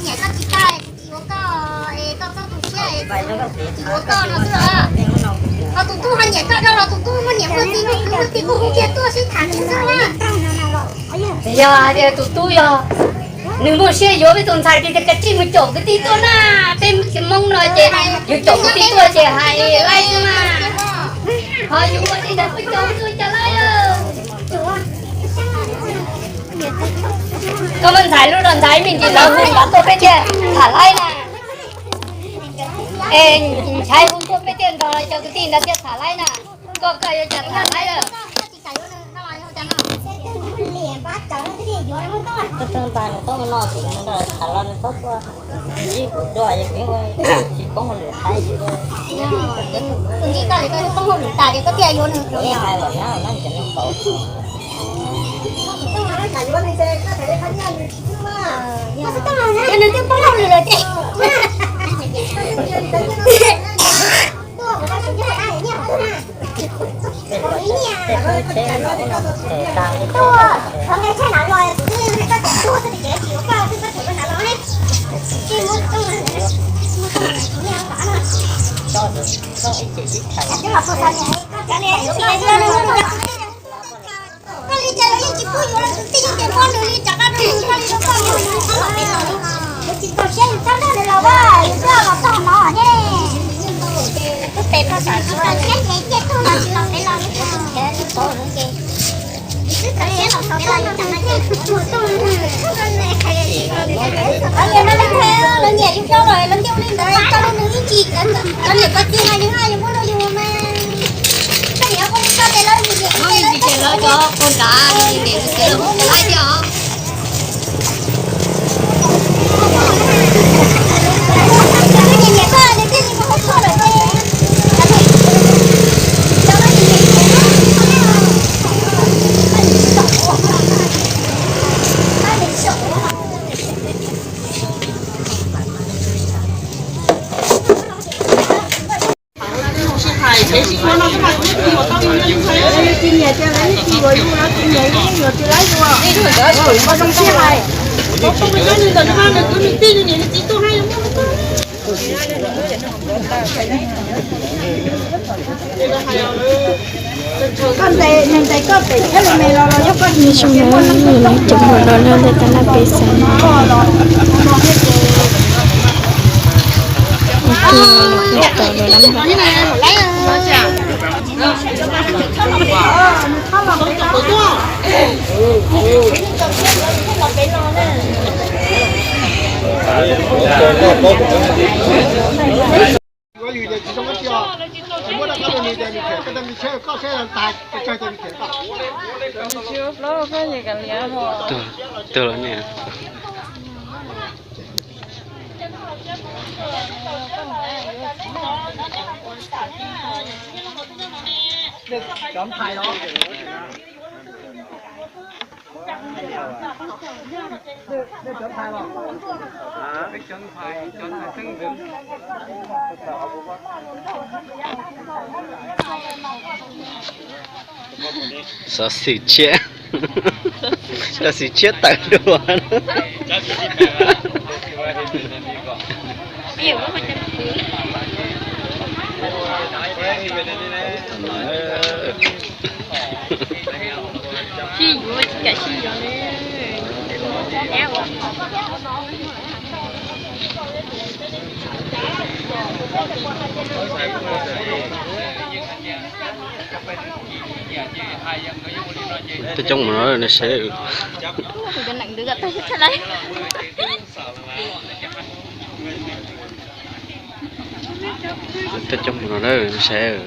Nyiam koj tsis tau, tsis yuav koj, es koj txhob tu siab, tsis yuav koj no xwb os. Ho tus tub ho nyiam koj dhau los tus tub muaj niam muaj txiv muaj kwv muaj tij kuj hu kiag tuaj sib tham xwb na. Yog hais tias tus tub yog nws muaj siab yuav peb tus ntxhais ces kav tsij mus caum kwv tij tuaj na. Peb Hmoob no ces yus caum kwv tij tuaj ces hais laib xwb mas. Ho yus ua li ntawd peb caum tuaj cas laib. Koj muab ntxhais lub los ntxhais me ntsis lawv hu nrog tuaj peb thiaj tham laib na. Es ntxhais hu tuaj peb thiaj nrog cov kwv tij ntawd thiaj tham laib na. Koj koj yuav cas tham laib lawm. Nws twb poob hauj lwm lawm ces. Koj li cas los yeej tsis pub yuav, tib yeej tias muab nws li rov qab rau nws, koj li rau koj, nws los peb los, nws tsis txaus siab nws txhob nrog nws los, yus twb los txog no ne. Tus pem koj xav tsis txaus siab ces cia tuag los tsis los peb los li, ces tsis txaus nws ces. Lawv nyiam yus rau lawm, lawv ntiaj li ntawd, tau li nws ib ntsis, cov niam cov txiv mas yus haj yus muab rau yus mas. Koj niam ua li koj ces lawv nyiam yus ces lawv cov ua nrad, niam yus ces lawv ua laib thiab os. Koj ntes, nws ntes koj pem thiab li me los los yog koj ntes. Cov hluas no lawv tab laj peb xeem no. Yuav yus ces tsis zoo ib tsi os. Tsis muab rov qab rau nws ces nws khiav, koj tau nws tshiab koj saib tag, koj tsawg ces nws khiav koj. Tsis ua plaub koj ces kav liam hos. Tuag, tuag los niam. Cov ntxhais los. Xov xwm tshiab, xov xwm tshiab tawm dua. Sib yuav tsis kam sib yuav li. Tej coob mus no ne seb. Tej coob mus no ne seb.